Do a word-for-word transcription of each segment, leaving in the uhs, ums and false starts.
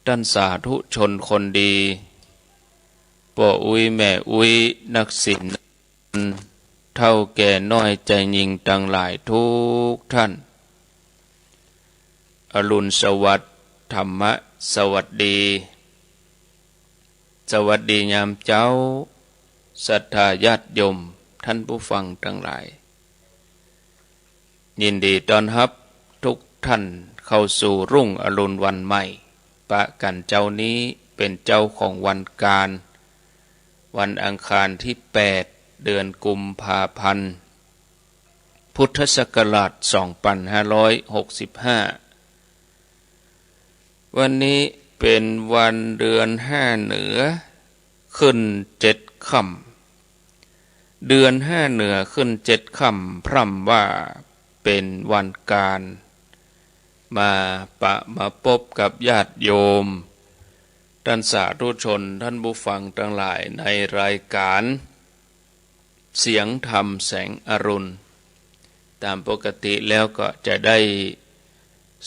ต้านสาธุชนคนดี ป้ออุ๊ยแม่อุ๊ย นักศีล เฒ่าแก่น้อยจายญิงตังหลายทุกท่าน อรุณสวัสดิ์ ธรรมะสวัสดี สวัสดียามเจ๊า ศรัทธาญาติโยม ท่านผู้ฟังตังหลาย ยินดีต้อนฮับทุกท่านเข้าสู่รุ่งอรุณวันใหม่ ปะกั๋นเจ๊านี้เป๋นเจ๊าของวันกาญ วันอังคารตี้แปด เดือนกุมภาพันธ์ พุทธศักราช สองปันห้าร้อยหกสิบห้า วันนี้เป๋นวันเดือนห้าเหนือ ขึ้นเจ็ดค่ำ เดือนห้าเหนือขึ้นเจ็ดค่ำ พร่ำว่าเป๋นวันกาญ มาปะมาปบกับญาติโยม ต้านสาธุชน ท่านผู้ฟังตังหลาย ในรายก๋าน เสียงธรรมแสงอรุณ ต๋ามปกติแล้วก็จะได้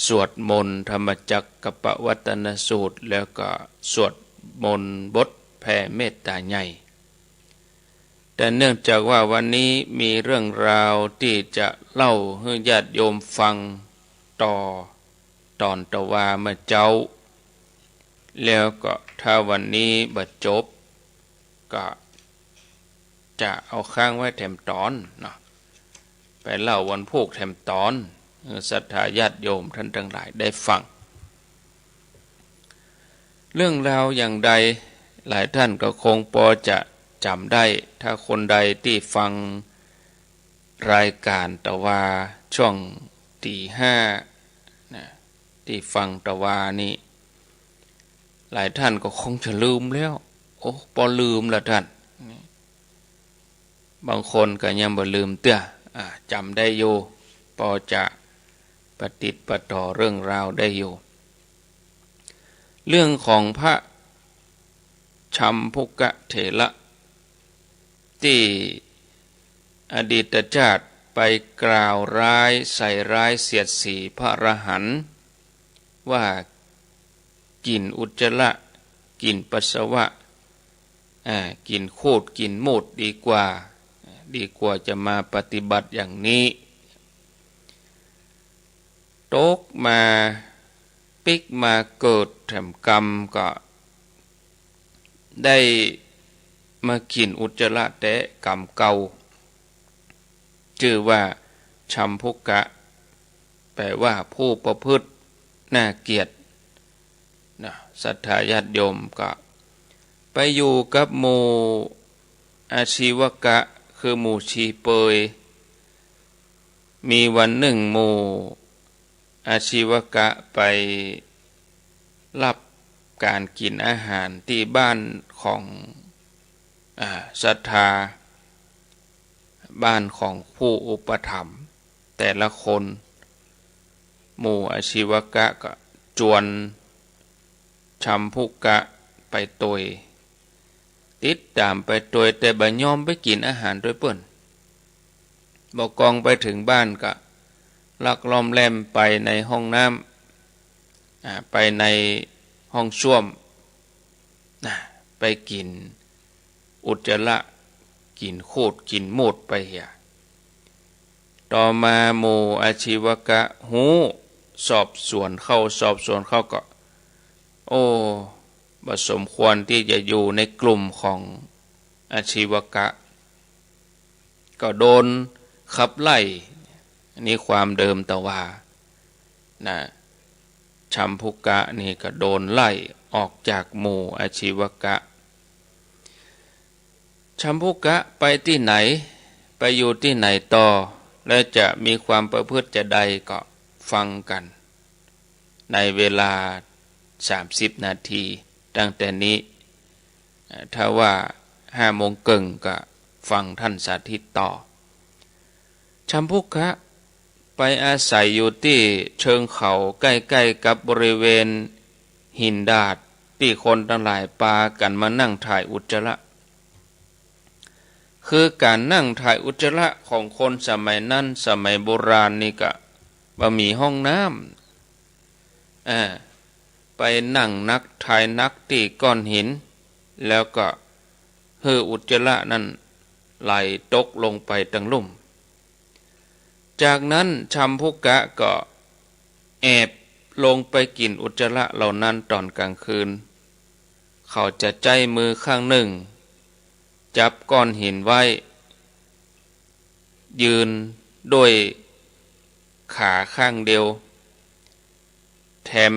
สวดมนต์ธรรมจักกัปปวัตตนสูตร แล้วก็สวดมนต์บทแผ่เมตตาใหญ่ แต่เนื่องจากว่าวันนี้มีเรื่องราวตี้จะเล่าหื้อญาติโยมฟังต่อ ต๋อนตะวาเมื่อเจ๊า แล้วก็ถ้าวันนี้บ่จบ ก็จะเอาค้างไว้แถมต๋อนเนาะ ไปเล่าวันพูกแถมต๋อน หื้อศรัทธาญาติโยมท่านตังหลายได้ฟัง เรื่องราวอย่างใด หลายท่านก็คงปอจะจ๋ำได้ ถ้าคนใดตี้ฟังรายก๋านตะวาช่วงตี๋ห้านะ ตี้ฟังตะวานี่ หลายท่านก็คงจะลืมแล้ว โอ้ ปอลืมละท่าน บางคนก็ยังบ่ลืมเตื้อ อ่า จ๋ำได้อยู่ ปอจะปะติดปะต่อเรื่องราวได้อยู่ เรื่องของพระชัมภุกะเถระ ตี้อดีตชาติไปกล่าวร้ายใส่ร้ายเสียดสีพระอรหันต์ ว่ากิ๋นอุจจาระ กิ๋นปัสสาวะ อ่า กิ๋นคูดกิ๋นมูตรดีกว่า ดีกว่าจะมาปฏิบัติอย่างนี้ ตกมาปิ๊กมาเกิดแถมกำก็ได้มากิ๋นอุจจาระแต๊กำเก่า จื้อว่าชัมภุกะ แป๋ว่าผู้ประพฤติน่าเกลียดนะ ศรัทธาญาติโยมก็ไปอยู่กับหมู่อาชีวกะ คือหมู่ชีเปย มีวันนึ่งหมู่อาชีวกะไปฮับก๋านกิ๋นอาหารตี้บ้านของ อ่า ศรัทธา บ้านของผู้อุปถัมภ์แต่ละคน หมู่อาชีวกะก็จวนชัมภุกะไปตวย ติดต๋ามไปตวย แต่บ่ยอมไปกิ๋นอาหารตวยเปิ้น บ่กองไปเถิงบ้านก็ลักล่อมแล่มไปในห้องน้ำ อ่า ไปในห้องส้วม นะ ไปกิ๋นอุจจาระ กิ๋นคูดกิ๋นมูตรไปเหีย ต่อมาหมู่อาชีวกะฮู้ สอบสวนเข้า สอบสวนเข้าก็ โอ้ บ่สมควรตี้จะอยู่ในกลุ่มของอาชีวกะ ก็โดนขับไล่ อันนี้ความเดิมตะวา นะ ชัมภุกะนี่ก็โดนไล่ออกจากหมู่อาชีวกะ ชัมภุกะไปตี้ไหน ไปอยู่ตี้ไหนต่อ และจะมีความประพฤติจาใดก็ฟังกั๋น ในเวลาสามสิบนาที ตั้งแต่นี้ เอ่อ ถ้าว่าห้าโมงเกิ่งก็ฟังท่านสาธิตต่อ ชัมภุกะไปอาศัยอยู่ตี้เชิงเขาใก้ๆ กับบริเวณหินดาดตี้คนตังหลายปากั๋นมานั่งถ่ายอุจจาระ คือก๋านนั่งถ่ายอุจจาระของคนสมัยนั้น สมัยโบราณนี่ก็บ่มีห้องน้ำ อ่า ไปนั่งหนักถ่ายหนักตี้ก้อนหิน แล้วก็หื้ออุจจาระนั้นไหลตกลงไปตังลุ่ม จากนั้นชัมภุกะก็แอบลงไปกิ๋นอุจจาระเหล่านั้นต๋อนกลางคืน เขาจะใจ๊มือข้างนึ่งจับก้อนหินไว้ ยืนด้วยขาข้างเดียว แถม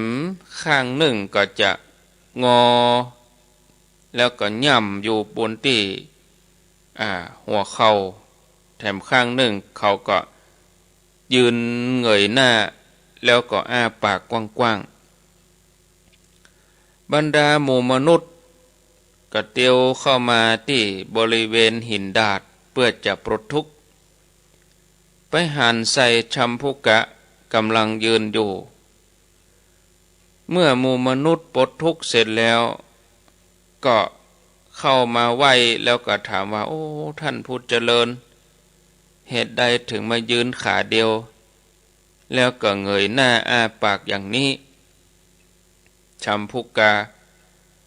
ข้างนึ่งก็จะงอ แล้วก็ย่ำอยู่บนตี้ อ่า หัวเข่า แถมข้างนึ่งเขาก็ยืนเงยหน้า แล้วก็อ้าปากกว้างๆ บรรดาหมู่มนุษย์ก็เตียวเข้ามาตี้บริเวณหินดาดเปื้อจะปลดทุกข์ ไปหันใส่ชัมภุกะก่ำลังยืนอยู่ เมื่อหมู่มนุษย์ปลดทุกข์เสร็จแล้ว ก็เข้ามาไหว้แล้วก็ถามว่า โอ้ ท่านผู้เจริญ เหตุใดเถิงมายืนขาเดียว แล้วก็เงยหน้าอ้าปากอย่างนี้ ชัมภุกะ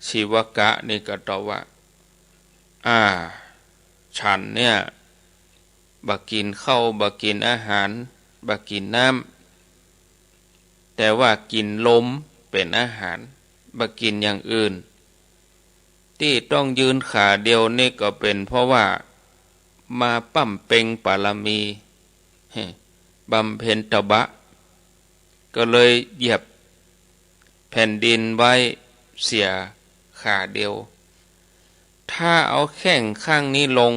ชีวกะนี่ก็ตอบว่า อ่า ฉันเนี่ย บ่กิ๋นข้าว บ่กิ๋นอาหาร บ่กิ๋นน้ำ แต่ว่ากิ๋นลมเป๋นอาหาร บ่กิ๋นอย่างอื่น ตี้ต้องยืนขาเดียวนี่ก็เป๋นเพราะว่ามาบำเพ็ญบารมี บำเพ็ญตบะ ก็เลยเหยียบแผ่นดินไว้เสียขาเดียว ถ้าเอาแข้งข้างนี้ลง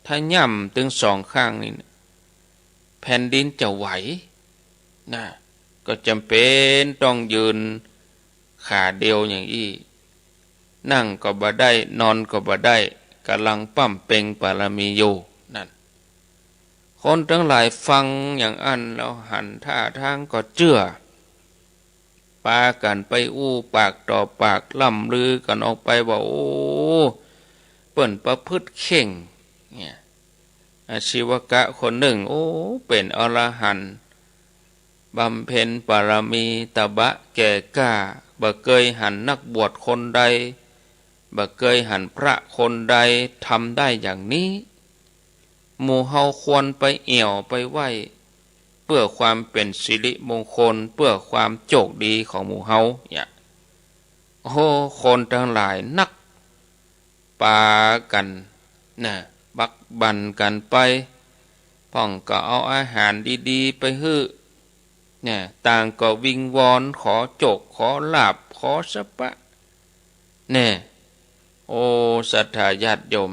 ถ้าย่ำตึงสองข้างนี่ แผ่นดินจะไหวนะ ก็จ๋ำเป๋นต้องยืนขาเดียวอย่างอี้ นั่งก็บ่ได้ นอนก็บ่ได้ ก่ำลังบำเพ็ญบารมีอยู่ นั่น คนตังหลายฟังอย่างอั้นแล้วหันท่าทางก็เจื้อ ปากั๋นไปอู้ปากต่อปาก ล่ำลือกั๋นออกไปว่า โอ้ เปิ้นประพฤติเข่ง เนี่ย อาชีวกะคนนึ่ง โอ้ เป๋นอรหันต์ บำเพ็ญบารมีตบะแก่กล้า บ่เกยหันนักบวชคนใด บ่เกยหันพระคนใดทำได้อย่างนี้ หมู่เฮาควรไปแอ่วไปไหว้ เปื้อความเป๋นสิริมงคล เปื้อความโจคดีของหมู่เฮา เนี่ย โอ้ คนตังหลายนัก ปากั๋นนะ บักบั่นกั๋นไป พ่องก็เอาอาหารดีๆ ไปหื้อ เนี่ย ต่างก็วิงวอนขอโจคขอลาภขอสะปะ เนี่ย โอ้ ศรัทธาญาติโยม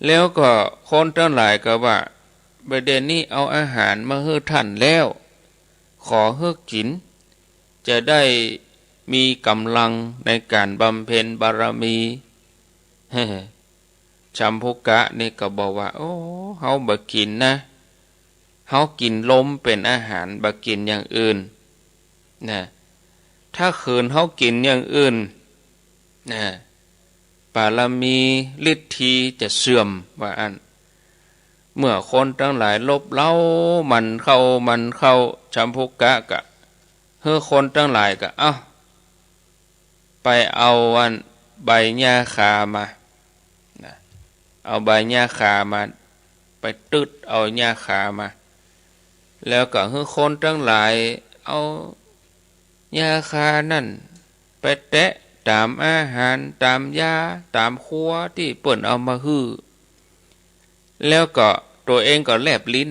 แล้วก็คนตังหลายก็ว่า บ่าเดี่ยวนี้เอาอาหารมาหื้อท่านแล้ว ขอหื้อกิ๋น จะได้มีก๋ำลังในก๋านบำเพ็ญบารมี ชัมภุกะนี่ก็บอกว่า โอ้ เฮาบ่กิ๋นนะ เฮากิ๋นลมเป๋นอาหาร บ่กิ๋นอย่างอื่นนะ ถ้าขืนเฮากิ๋นอย่างอื่นนะ บารมีฤทธีจะเสื่อม ว่าอั้น เมื่อคนตังหลายลบเล้ามันเข้า มันเข้า ชัมภุกะก็หื้อคนตังหลายก็ เอ้า ไปเอาอันใบหญ้าคามา นะ เอาใบหญ้าคามา ไปตึ๊ดเอาหญ้าคามา แล้วก็หื้อคนตังหลายเอาหญ้าคานั้นไปแตะต๋ามอาหาร ต๋ามยา ต๋ามครัวตี้เปิ้นเอามาหื้อ แล้วก็ตั๋วเองก็แลบลิ้น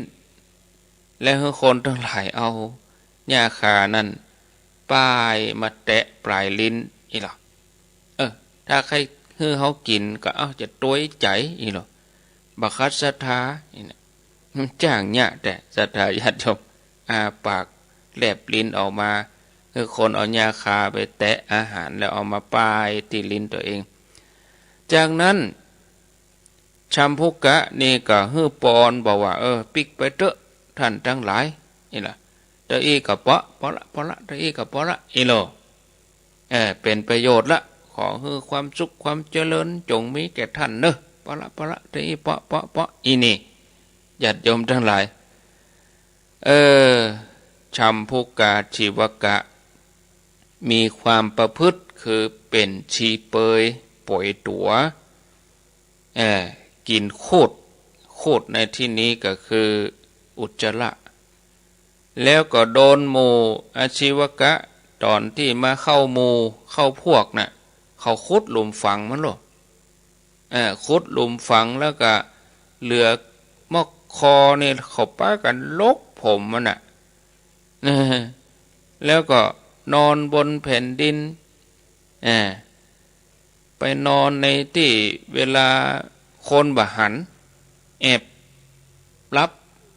แล้วหื้อคนตังหลายเอาหญ้าคานั้นป้ายมาแตะป๋ายลิ้นอี้ลอ เออ ถ้าใค่หื้อเฮากิ๋นก็ เอ้า จะตวยใจ๋อี้ลอ บ่ขัดศรัทธาอี้นะ มันจ้างเยียะแต๊ ศรัทธาญาติโยม อ้าปากแลบลิ้นออกมา หื้อคนเอาหญ้าคาไปแตะอาหารแล้วเอามาป้ายตี้ลิ้นตั๋วเอง จากนั้น ชัมภุกะนี่ก็หื้อปอนบอกว่า เออ ปิ๊กไปเต๊อะ ท่านตังหลาย อี้ลอ เต้าอี้ก็ปอ ปอละ ปอละ เต้าอี้ก็ปอละ อี้ลอ เออ เป๋นประโยชน์ละ ขอหื้อความสุขความเจริญจงมีแก่ท่านเนาะ ปอละ ปอละ เต้าอี้ปอ ปอ ปอ อี้นี่ ญาติโยมตังหลาย เออ ชัมภุกะ ชีวกะ มีความประพฤติคือเป๋นชีเปลือยป๋วยตั๋ว เอ่อ กิ๋นครูด ครูดในตี้นี้ก็คืออุจจาระ แล้วก็โดนหมู่อาชีวกะ ต๋อนตี้มาเข้าหมู่เข้าพวกน่ะ เขาขุดหลุมฝังมันโลด เอ่อ ขุดหลุมฝังแล้วก็เหลือมอกคอนี่เขาปากั๋นลกผมมันน่ะ แล้วก็นอนบนแผ่นดิน เอ่อ ไปนอนในตี้เวลาคนบ่หัน แอบหลับ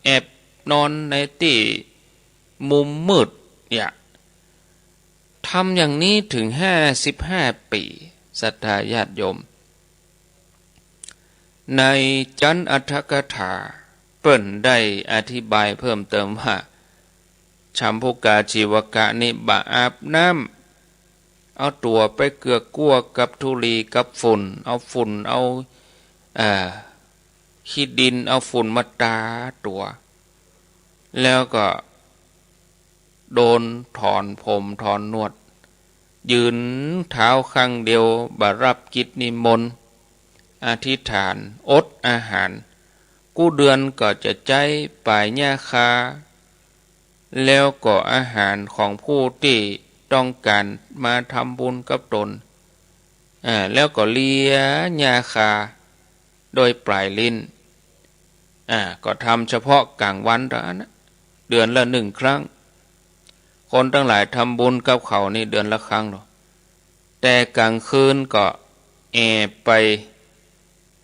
แอบนอนในตี้มุมมืด อย่า ทำอย่างนี้ถึงห้าสิบห้าปี๋ ศรัทธาญาติโยม ในจันอัฏฐกถาเปิ้นได้อธิบายเพิ่มเติมว่า ชัมภุกาชีวกะนี้บ่อาบน้ำ เอาตั๋วไปเกือกกั๊วกับธุลีกับฝุ่น เอาฝุ่น เอา เอ่อ ขี้ดิน เอาฝุ่นมาตาตั๋ว แล้วก็โดนถอนผมถอนหนวด ยืนเท้าข้างเดียว บ่ฮับกิจนิมนต์ อธิษฐาน อดอาหาร กู้เดือนก็จะใจ๊ป๋ายหญ้าคา แล้วก็อาหารของผู้ตี้ต้องก๋านมาทำบุญกับตน อ่า แล้วก็เลียหญ้าคาโดยป๋ายลิ้น อ่า ก็ทำเฉพาะก๋างวันเต้าอั้นนะ เดือนละหนึ่งครั้ง คนตังหลายทำบุญกับเขานี่เดือนละครั้งเนาะ แต่ก๋างคืนก็แอบไป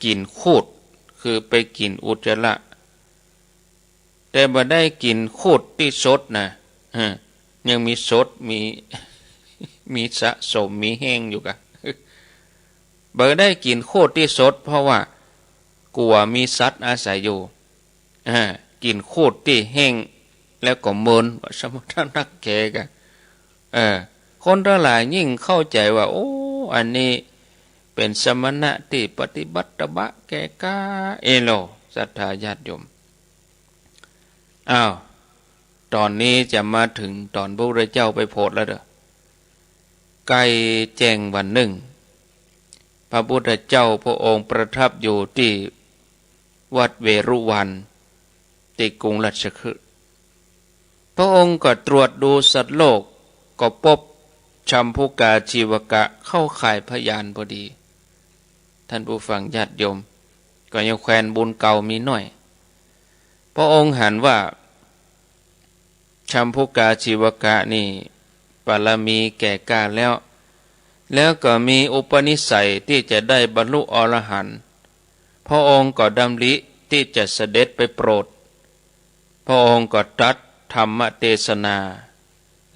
กิ๋นครูด คือไปกิ๋นอุจจาระ แต่บ่ได้กิ๋นครูดตี้สดนะ ฮะ ยังมีสด มี มีสะสม มีแห้งอยู่กะ บ่ได้กิ๋นครูดตี้สด เพราะว่ากั๋วมีสัตว์อาศัยอยู่ อ่า กิ๋นครูดตี้แห้งแล้วก็เมิน ว่าสมถะนักแก่กะ เออ คนตังหลายยิ่งเข้าใจ๋ว่า โอ้ อันนี้เป๋นสมณะตี้ปฏิบัติตบะแก่กล้าเอโล ศรัทธาญาติโยม อ้าว ต๋อนนี้จะมาเถิงต๋อนพระพุทธเจ้าไปโผดแล้วเด้อ ใก้แจ้งวันนึ่ง พระพุทธเจ้าพระองค์ประทับอยู่ตี้วัดเวฬุวัน ตี้กรุงราชคฤห์ พระองค์ก็ตรวจดูสัตว์โลก ก็ปบชัมภุกาชีวกะเข้าข่ายพยานพอดี ท่านผู้ฟังญาติโยม ก็ยังแควนบุญเก่ามีน้อย พระองค์หันว่า ชัมภุกาชีวกะนี่บารมีแก่กล้าแล้ว แล้วก็มีอุปนิสัยตี้จะได้บรรลุอรหันต์ พระองค์ก็ดำริตี้จะเสด็จไปโปรด พระองค์ก็ตรัสธรรมเตสนา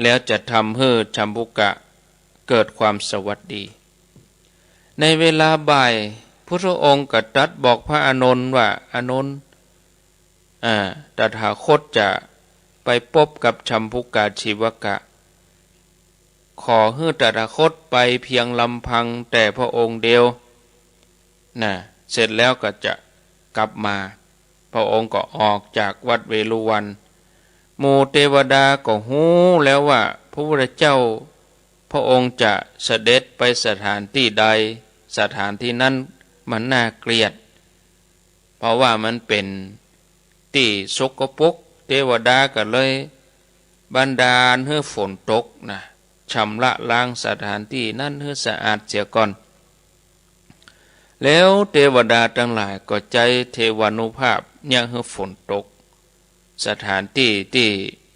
แล้วจะทำหื้อชัมภุกะเกิดความสวัสดี ในเวลาบ่าย พุทธองค์ก็ตรัสบอกพระอานนท์ว่า อานนท์ อ่า ตถาคตจะไปปบกับชัมภุกาชีวกะ ขอหื้อตถาคตไปเพียงลำพังแต่พระองค์เดียว น่ะ เสร็จแล้วก็จะกลับมา พระองค์ก็ออกจากวัดเวฬุวัน หมู่เตวดาก็ฮู้แล้วว่าพระพุทธเจ้าพระองค์จะเสด็จไปสถานตี้ใด สถานตี้นั้นมันน่าเกลียด เพราะว่ามันเป๋นตี้สกปรก เตวดาก็เลยบันดาลหื้อฝนตกนะ ชำระล้างสถานตี้นั้นหื้อสะอาดเสียก่อน แล้วเตวดาตังหลายก็ใจ๊เทวานุภาพเยียะหื้อฝนตก สถานตี้ตี้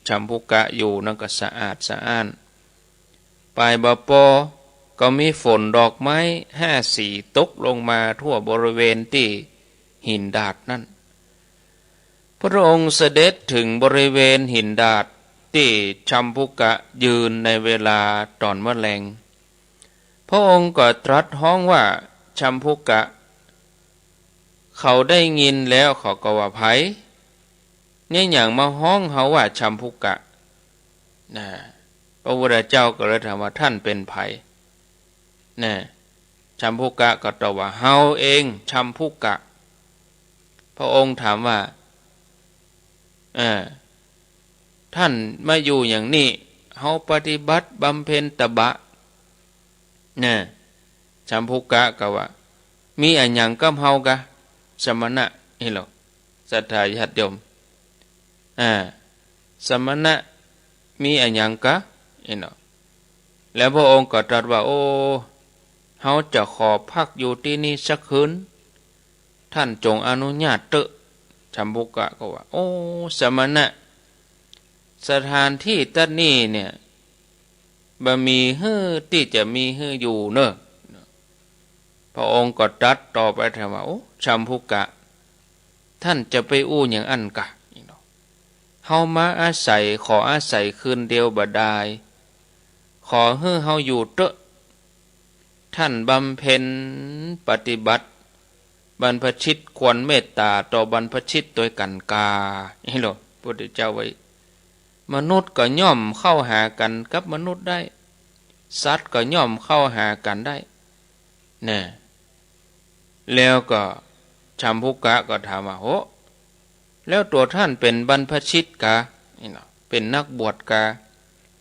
ชัมภุกะอยู่นั้นก็สะอาดสะอ้าน ป่ายบ่ปอก็มีฝนดอกไม้ห้าสีตกลงมาทั่วบริเวณตี้หินดาดนั้น พระองค์เสด็จเถิงบริเวณหินดาดตี้ชัมภุกะยืนในเวลาต๋อนมะแลง พระองค์ก็ตรัสฮ้องว่า ชัมภุกะ เขาได้ยินแล้วเขาก็ว่า ใผ เนี่ยหยังมาฮ้องเฮาว่าชัมภุกะ นะ พระพุทธเจ้าก็เลยถามว่า ท่านเป๋นใผ นะ ชัมภุกะก็ตอบว่า เฮาเองชัมภุกะ พระองค์ถามว่า เออ ท่านมาอยู่อย่างนี้ เฮาปฏิบัติบำเพ็ญตบะ นะ ฉัมภุกะก็ว่า มีอะหยังกับเฮากา สมณะ นี่ลอ ศรัทธาญาติโยม อ่า สมณะ มีอะหยังกา นี่ลอ แล้วพระองค์ก็ตรัสว่า โอ้ เฮาจะขอพักอยู่ตี้นี่สักคืน ท่านจงอนุญาตเต๊อะ ฉัมภุกะก็ว่า โอ้ สมณะ สถานตี้ตั๊ดนี่เนี่ย บ่มีหื้อตี้จะมีหื้ออยู่เน่อ พระองค์ก็ตรัสต่อไปถามว่า โอ้ ฉัมภุกะ ท่านจะไปอู้อย่างอั้นกา เฮามาอาศัย ขออาศัยคืนเดียวบ่ดาย ขอหื้อเฮาอยู่เต๊อะ ท่านบำเพ็ญปฏิบัติ บรรพชิตควรเมตต๋าต่อบรรพชิตตวยกั๋นกา นี่ลอ พุทธเจ้าว่า มนุษย์ก็ย่อมเข้าหากั๋นกับมนุษย์ได้ สัตว์ก็ย่อมเข้าหากั๋นได้ นะ แล้วก็ฉัมภุกะก็ถามว่า โห แล้วตั๋วท่านเป๋นบรรพชิตกา นี่ลอ เป๋นนักบวชกา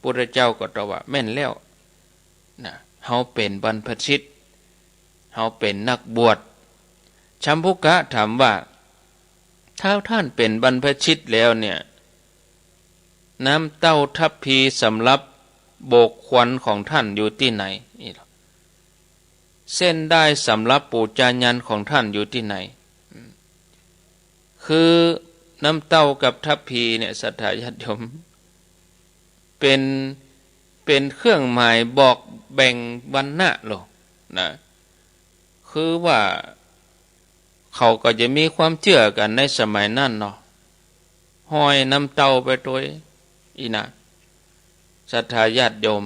พุทธเจ้าก็ตอบว่า แม่นแล้ว นะ เฮาเป๋นบรรพชิต เฮาเป๋นนักบวช ฉัมภุกะถามว่า ถ้าท่านเป๋นบรรพชิตแล้วเนี่ย น้ำเต้าทัพพีสำหรับโบกควันของท่านอยู่ตี้ไหน นี่ลอ เส้นด้ายสำหรับปู๋จายันของท่านอยู่ตี้ไหน อืม คือน้ำเต้ากับทัพพีเนี่ย ศรัทธาญาติโยม เป๋น เป๋นเครื่องหมายบอกแบ่งวรรณะลอ นะ คือว่า เขาก็จะมีความเจื้อกั๋นในสมัยนั้นเนาะ ห้อยน้ำเต้าไปตวย อี้นะ ศรัทธาญาติโยม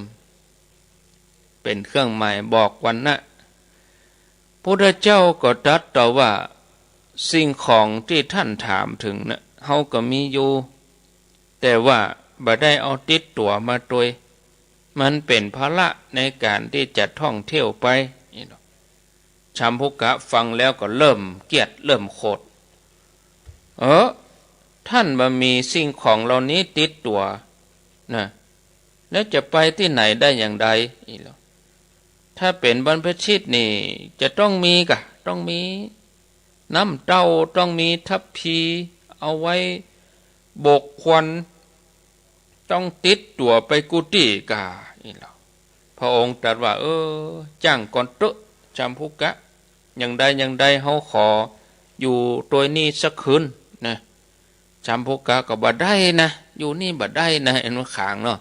เป๋นเครื่องหมายบอกวรรณะ พุทธเจ้าก็ตรัสต่อว่า สิ่งของตี้ท่านถามเถิงน่ะ เฮาก็มีอยู่ แต่ว่าบ่ได้เอาติดตั๋วมาตวย มันเป๋นภาระในก๋านตี้จะท่องเที่ยวไป นี่ลอ ฉัมภุกะฟังแล้วก็เริ่มเกลียดเริ่มโขด เออ ท่านบ่มีสิ่งของเหล่านี้ติดตั๋วนะ แล้วจะไปตี้ไหนได้อย่างใด อี้ลอ ถ้าเป๋นบรรพชิตนี่จะต้องมีกา ต้องมีน้ำเต้า ต้องมีทัพพีเอาไว้โบกควัน ต้องติดตั๋วไปกู้ตี้กา อี้ลอ พระองค์ตรัสว่า เออ จ้างก่อนเต๊อะ ฉัมภุกะ อย่างใดอย่างใดเฮาขออยู่ตวยนี่สักคืนนะ ฉัมภุกะก็บ่ได้นะ อยู่นี่บ่ได้นะ อันมันขลังเนาะ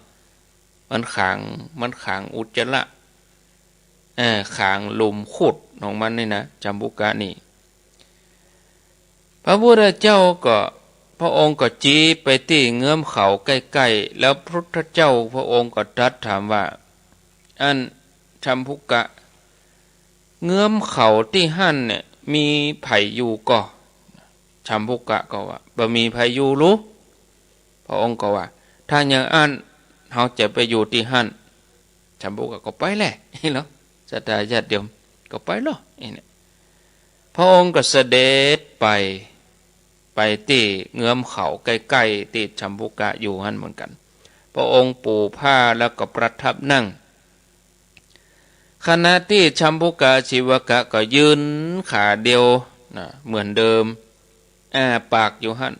มันขลัง มันขลังอุจจาระ เออ ขลังหลุมขุดของมันนี่นะ ฉัมภุกะนี่ พระพุทธเจ้าก็ พระองค์ก็จี๊ไปตี้เงื้อมเขาใก้ๆ แล้วพุทธเจ้าพระองค์ก็ตรัสถามว่า อันฉัมภุกะ เงื้อมเขาตี้หั้นเนี่ย มีใผอยู่ก่อ ฉัมภุกะก็ว่า บ่มีใผอยู่ลู พระองค์ก็ว่า ถ้าอย่างอั้น เฮาจะไปอยู่ตี้หั้น ฉัมภุกะก็ไปแหละ อี้ลอ ศรัทธาญาติโยม ก็ไปลอ อี้เนี่ย พระองค์ก็เสด็จไป ไปตี้เงื้อมเขาใก้ๆ ตี้ฉัมภุกะอยู่หั้นเหมือนกั๋น พระองค์ปูผ้าแล้วก็ประทับนั่ง ขณะตี้ฉัมภุกะชีวกะก็ยืนขาเดียวนะ เหมือนเดิม อ้าปากอยู่หั้น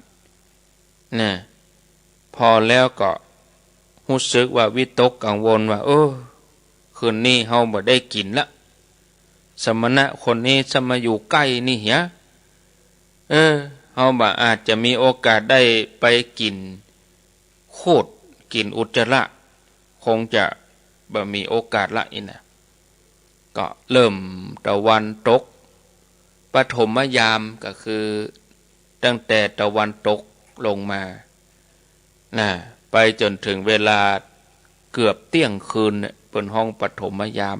นะ ผ่อแล้วก็ฮู้สึกว่าวิตกกังวลว่า เออ คืนนี้เฮาบ่ได้กิ๋นละ สมณะคนนี้จะมาอยู่ใก้นี่เหีย เออ เฮาบ่อาจจะมีโอกาสได้ไปกิ๋น คูดกิ๋นอุจจาระ คงจะบ่มีโอกาสละอี้นะ ก็เริ่มตะวันตก ปฐมยามก็คือตั้งแต่ตะวันตกลงมา นะ ไปจ๋นเถิงเวลาเกือบเตี้ยงคืนเนี่ย เปิ้นฮ้องปฐมยาม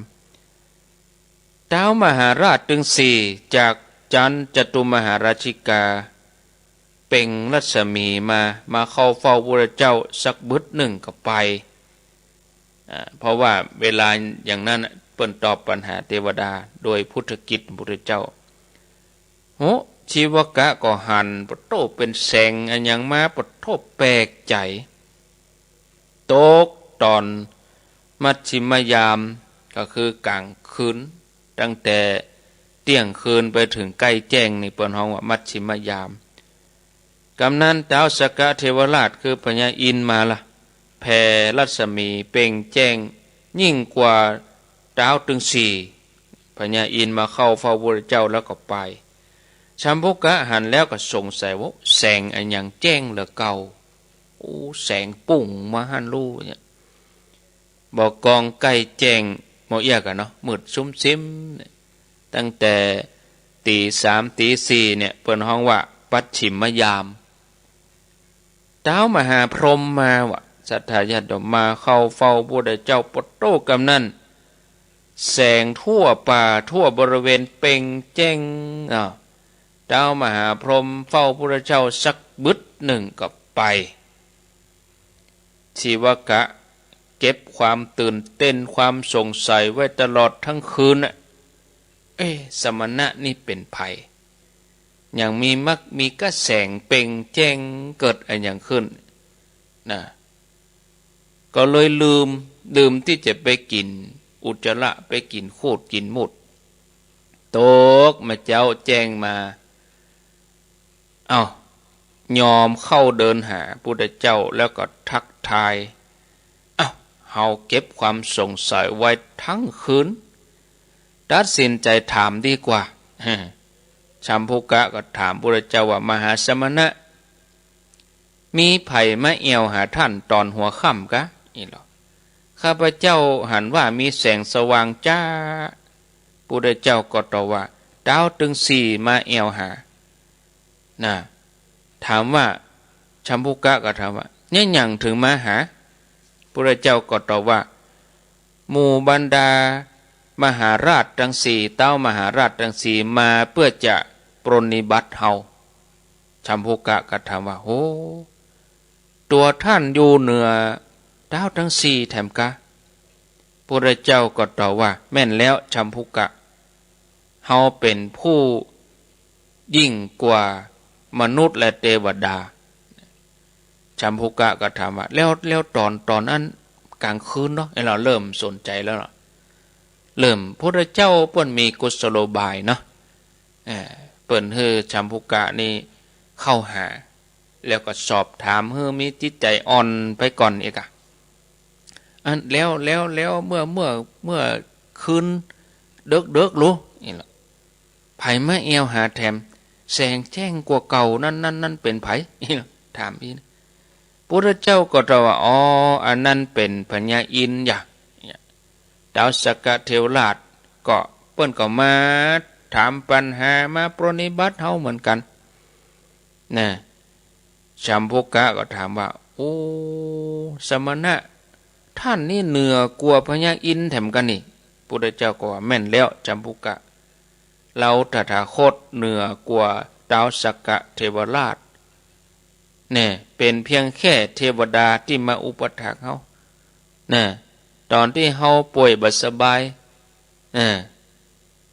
ต๊าวมหาราชตึงสี่ จากจันทร์จตุมหาราชิกา เปล่งรัศมีมา มาเข้าเฝ้าพุทธเจ้าสักบึดนึ่งก็ไป อ่า เพราะว่าเวลาอย่างนั้นน่ะ เปิ้นตอบปัญหาเตวดาโดยพุทธกิจพุทธเจ้า โห ชีวกะก็หัน ปะโต้ เป๋นแสงอะหยังมา ปะโต้ แปลกใจ๋ ตก ต๋อนมัชฌิมยาม ก็คือกลางคืน ตั้งแต่เตี้ยงคืนไปเถิงใก้แจ้งนี่เปิ้นฮ้องว่ามัชฌิมยาม กำนั้นต๊าวสักกะเทวราชคือพญาอินทร์มาละ แผ่รัศมีเปล่งแจ้งยิ่งกว่าต๊าวตึงสี่ พญาอินทร์มาเข้าเฝ้าพระพุทธเจ้าแล้วก็ไป ชัมภุกะหันแล้วก็สงสัยว่าแสงอะหยังแจ้งเหลือเก่า โอ้ แสงปุ้งมาหั้นลู่เนี่ย บ่ากองใก้แจ้งหมดเอี้ยก่ะเนาะ มืดซุ่มซิมเนี่ย ตั้งแต่ตี๋สามตี๋สี่เนี่ย เปิ้นฮ้องว่าปัจฉิมยาม ต๊าวมหาพรหมมาว่ะ ศรัทธาญาติโยมมาเข้าเฝ้าพระพุทธเจ้า ปะโต้ กำนั้น แสงทั่วป่าทั่วบริเวณเปล่งแจ้ง อ้าว ต๊าวมหาพรหมเฝ้าพระพุทธเจ้าสักบึดนึ่งก็ไป ชีวกะเก็บความตื่นเต้นความสงสัยไว้ตลอดทั้งคืนน่ะ เอ๊ะ สมณะนี่เป๋นใผ ยังมีมักมีกะแสงเปล่งแจ้งเกิดอะหยังขึ้นนะ ก็เลยลืม ลืมตี้จะไปกิ๋นอุจจาระ ไปกิ๋นคูดกิ๋นมูตร ตกมาเจ๊าแจ้งมา เอ้า ยอมเข้าเดินหาพุทธเจ้าแล้วก็ทักทาย เอ้า เฮาเก็บความสงสัยไว้ทั้งคืน ตัดสินใจ๋ถามดีกว่า ชัมภุกะก็ถามพุทธเจ้าว่า มหาสมณะ มีใผมาแอ่วหาต้านต๋อนหัวค่ำกา อี้หลอ ข้าพเจ้าหันว่ามีแสงสว่างจ๊า พุทธเจ้าก็ตอบว่า ต๊าวตึงสี่มาแอ่วหา นะ ถามว่า ชัมภุกะก็ถามว่า เยียะหยังเถิงมาหา พุทธเจ้าก็ตอบว่า หมู่บรรดามหาราชตังสี่ ต๊าวมหาราชตังสี่มาเปื้อจะปรนนิบัติเฮา ชัมภุกะก็ถามว่า โห ตั๋วต้านอยู่เหนือต๊าวตังสี่แถมกา พุทธเจ้าก็ตอบว่า แม่นแล้ว ชัมภุกะ เฮาเป๋นผู้ยิ่งกว่ามนุษย์และเตวดา ชัมภุกะก็ถามว่า แล้ว แล้วต๋อน ต๋อนอั้นก๋างคืนเนาะ เอ้ย เฮาเริ่มสนใจ๋แล้วเนาะ เริ่ม พุทธเจ้าเปิ้นมีกุศโลบายเนาะ เอ่อ เปิ้นหื้อชัมภุกะนี่เข้าหา แล้วก็สอบถามหื้อมีจิตใจ๋อ่อนไปก่อนอีกอะ อัน แล้ว แล้ว แล้วเมื่อ เมื่อ เมื่อคืนเดิกๆ ลูก อี้หลอ ใผมาแอ่วหาแถม แสงแจ้งกว่าเก่านั้น นั้น นั้นเป๋นใผ อี้หลอ ถามอี้นะ พุทธเจ้าก็ตอบว่า อ๋อ อันนั้นเป๋นพญาอินทร์ยะ ต๊าวสักกะเทวราช ก็เปิ้นก็มาถามปัญหา มาปรนนิบัติเฮาเหมือนกั๋น นะ ชัมภุกะก็ถามว่า โอ้ สมณะ ต้านนี่เหนือกว่าพญาอินทร์แถมกานี่ พุทธเจ้าก็ว่า แม่นแล้ว ชัมภุกะ เฮาตถาคตเหนือกว่าต๊าวสักกะเทวราช แน่ เป๋นเพียงแค่เตวดาตี้มาอุปัฏฐากเฮา แน่ ต๋อนตี้เฮาป่วยบ่สบาย แน่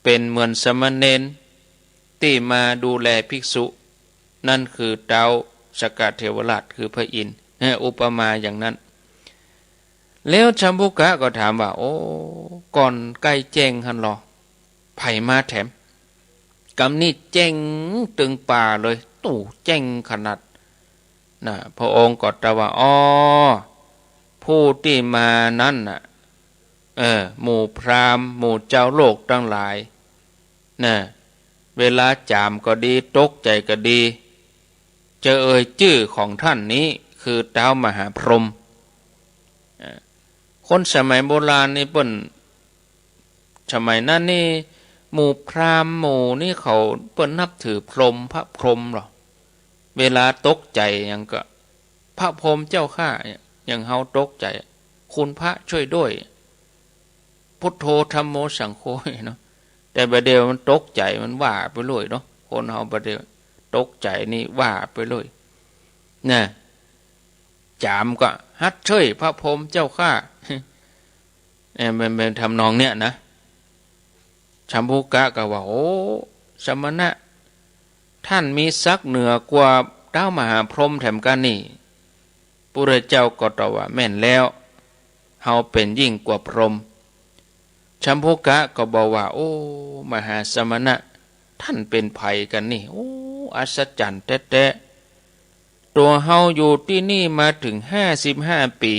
เป๋นเหมือนสามเณรตี้มาดูแลภิกษุ นั้นคือต๊าวสักกะเทวราช คือพระอินทร์ แน่ อุปมาอย่างนั้น แล้วชัมภุกะก็ถามว่า โอ้ ก่อนใก้แจ้งหั้นลอ ใผมาแถม กำนี้แจ้งตึงป่าเลย ตู้แจ้งขนาด นะ พระองค์ก็ตรัสว่า อ๋อ ผู้ตี้มานั้นน่ะ เออ หมู่พราหมณ์ หมู่จาวโลกตังหลาย นะ เวลาจ๋ามก็ดี ตกใจ๋ก็ดี จะเอ่ยจื้อของต้านนี้ คือต๊าวมหาพรหม อ่า คนสมัยโบราณนี่เปิ้น สมัยนั้นนี่ หมู่พราหมณ์หมู่นี่เขาเปิ้นนับถือพรหม พระพรหมลอ เวลาตกใจ๋หยังก็ พระพรหมเจ้าข้า อย่างเฮาตกใจ๋ คุณพระช่วยด้วย พุทโธ ธัมโม สังโฆ เนาะ แต่บ่าเดี่ยวมันตกใจ๋ มันว่าไปเรื่อยเนาะ คนเฮาบ่าเดี่ยวตกใจ๋นี่ว่าไปเรื่อย นะ จ๋ามก็ ฮัดเจ้ย พระพรหมเจ้าข้า เอ่อ มันเป๋นทำนองเนี้ยนะ ชัมภุกะก็ว่า โอ้ สมณะ ต้านมีศักดิ์เหนือกว่าต๊าวมหาพรหมแถมกานี่ พุทธเจ้าก็ตอบว่า แม่นแล้ว เฮาเป๋นยิ่งกว่าพรหม ฉัมภุกะก็บอกว่า โอ้ มหาสมณะ ต้านเป๋นใผกั๋นนี่ โอ้ อัศจรรย์แต๊ๆ ตั๋วเฮาอยู่ตี้นี่มาเถิงห้าสิบห้าปี๋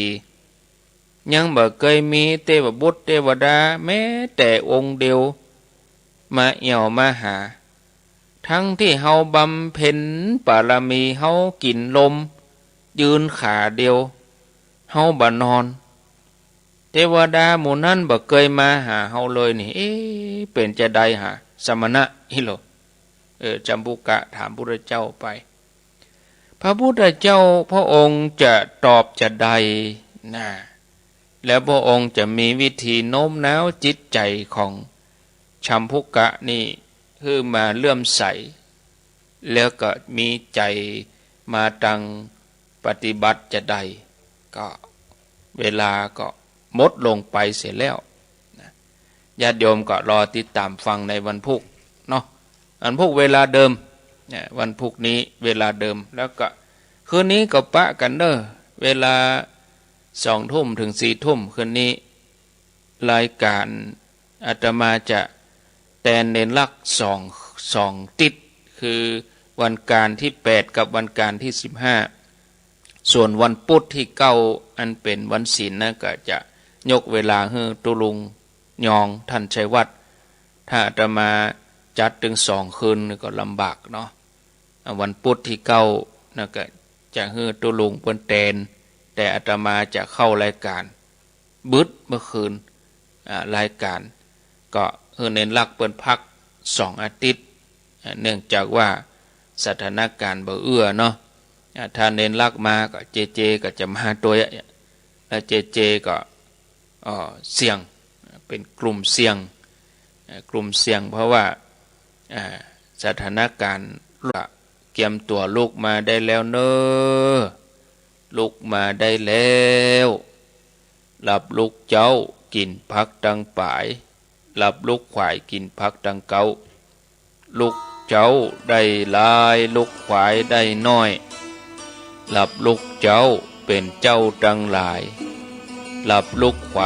ยังบ่เกยมีเตวบุตรเตวดาแม้แต่องค์เดียวมาแอ่วมาหา ตึงตี้เฮาบำเพ็ญปารมี เฮากิ๋นลม ยืนขาเดียว เฮาบ่นอน เตวดาหมู่นั้นบ่เกยมาหาเฮาเลยนี่ เอ๊ะ เป๋นจาใดหา สมณะ อี้โหล เออ ฉัมภุกะถามพุทธเจ้าไป พระพุทธเจ้าพระองค์จะตอบจาใดนะ แล้วพระองค์จะมีวิธีโน้มน้าวจิตใจ๋ของฉัมภุกะนี่หื้อมาเลื่อมใส แล้วก็มีใจ๋มาตังปฏิบัติจาใด ก็เวลาก็หมดลงไปเสียแล้วนะ ญาติโยมก็รอติดต๋ามฟังในวันพุธเนาะ วันพุธเวลาเดิม เนี่ย วันพุธนี้เวลาเดิม แล้วก็คืนนี้ก็ปะกั๋นเน่อ เวลาสองทุ่มเถิงสี่ทุ่มคืนนี้ รายก๋านอาตมาจะแตนเณรลักษณ์สอง สองติ๊ด คือวันก๋านตี้แปดกับวันก๋านตี้สิบห้า ส่วนวันปุธตี้เก้า อันเป๋นวันศีลนะ ก็จะยกเวลาหื้อตุ๊ลุงยองต้านชัยวัฒน์ ถ้าอาตมาจัดตึงสองคืนก็ลำบากเนาะ อ่า วันปุธตี้เก้านะ ก็จะหื้อตุ๊ลุงเปิ้นแตน แต่อาตมาจะเข้ารายก๋าน บึดเมื่อคืน อ่า รายก๋าน ก็หื้อเณรลักษณ์เปิ้นพักสองอาทิตย์ อ่า เนื่องจากว่าสถานก๋านบ่เอื้อเนาะ อ่า ถ้าเณรลักษณ์มาก็เจเจก็จะมาตวย แล้วเจเจก็ อ่อ เสี่ยง เป๋นกลุ่มเสี่ยง อ่า กลุ่มเสี่ยง เพราะว่า อ่า สถานก๋าน เกียมตั๋วลุกมาได้แล้วเน่อ ลุกมาได้แล้ว หลับลุกเจ๊ากิ๋นผักตังป๋าย หลับลุกขวายกิ๋นผักตังเก๊า ลุกเจ๊าได้หลาย ลุกขวายได้น้อย หลับลุกเจ๊าเป๋นเจ้าตังหลาย หลับลุกขวาย